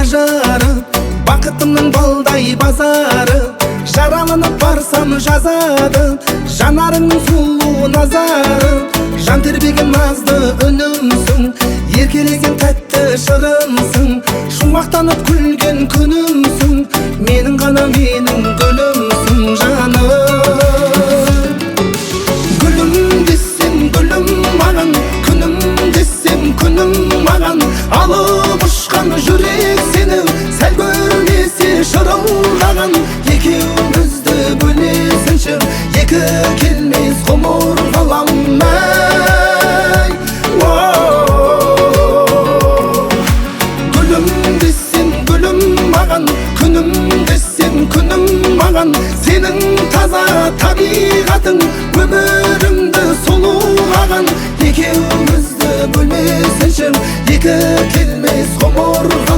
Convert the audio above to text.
Ажары, бақытымның балдай базары. Жараланып барсам жазады жанарыңның сұлу назары. Жан тербеген назды үнімсің, еркелеген тәтті шырынсың. Шуақтанып күлген күнімсің, менің ғана менің гүлімсің жаным. Гүлім десем гүлім маған, күнім десем күнім маған. Алып ұшқан жүрек сені сәл көрмесе шырылдаған. Екеумізді бөлесінші екі келмес ғұмыр ғалам әй. Гүлім десем гүлім маған, күнім десем күнім маған. Сенің таза табиғатың өмірімді сұлулаған. Екеумізді бөлмесінші екі келмес ғұмыр.